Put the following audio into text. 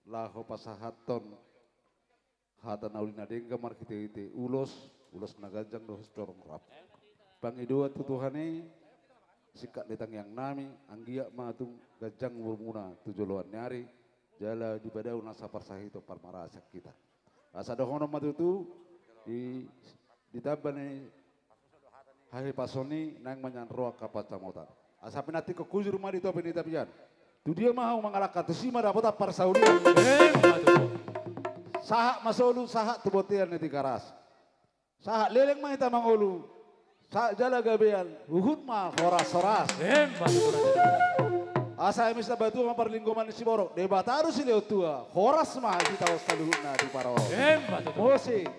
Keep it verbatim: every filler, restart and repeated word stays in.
laho pasahathon hata na uli na denggan marhitehite ulos, ulos na ganjang dohot sitorop rap. Pangidoan tu Tuhan i, singkat ni tangiang nami, anggiat ma tung ganjang umurmuna tu joloan ni ari, jala dipadao nasa parsahiton parmaraan sian hita. Asa dohonon ma tutu, di, ditamba ni hahipason i naeng manjalo roha angka pansamotan. Asa pinantikhon hujur ma di topi ni tapian. Tu dia ma hamu mangalangka, tusi ma dapotan parsaulian. Emma tutu. Sahat ma solu, sahat tu bontean ni Tigaras. Sahat leleng ma hita mangolu. Sahat jala gabean, huhut ma horas-horas. Emma tutu. Asa eme sitamba tua ma parlinggoman ni siborok, Debata do silehon tua, horas ma hita on saluhutna diparorot. Emma tutu. Musik.